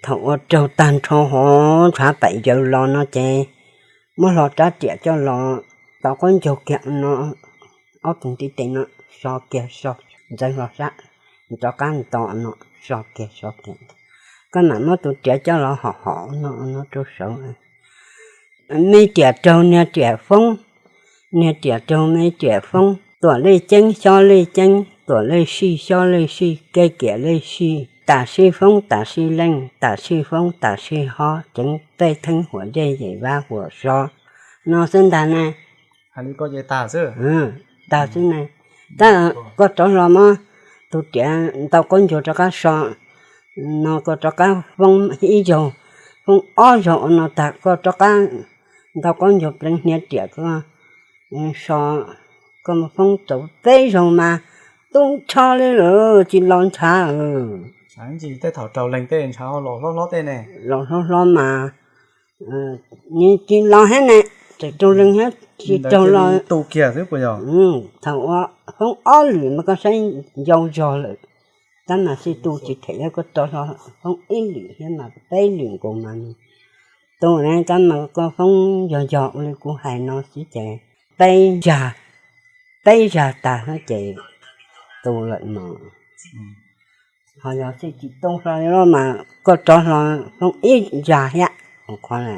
Thaum ua raug tag nrho hov ntshav paim yawv los no ces muab hlo rab riam coj los, tau qaub ncaug kiag no, ob tug ntiv tes no so kiag so, ntxeev hlo sab, rov qab nto no, so kiag so kiag. Koj mam muab tus riam coj los hom hom no no rau saud. Me riam raug niag riam foob, niag riam raug me riam foob, tuam lej ceeb xyob lej ceeb, tuam lej sij xyob lej sij, kev kiam lej sij, tam sij foob tam sij leej, tam sij foob tam sij hob, ceev pej theeb huam dej yem vab huam so no xwb ntag ne. Tag xwb ne. Tab koj rov hlo muab tus riam ntau qaub ncaug rov qab so no, koj rov qab foob ib zaug, foob ob zaug ua no tag koj rov qab ntau qaub ncaug pleev hniav riam koj so, koj mus foob tau peb zaug mas tub nrho li lawm tsis los ntshav. Tej thaum raug leeg tej ntshav los hlob hlob tej ne, los hlob hlob mas tsis los thiab ne, txawm raug leeg thiab tsis raug los. Thaum ua foob ob lwm mas koj saib ncau zog lawm, tab mas xij tu tsis them, koj rov hlo foob ib lwm thiab mas peb lwm nkaus mas tu ne, tab mas koj foob yog yog ua li kuv hais no xwb ces peb zag, peb zag tag ces tu lawm mas. Ho yog xij tsis tu hlo mas koj rov hlo foob ib zag thiab, qhov na.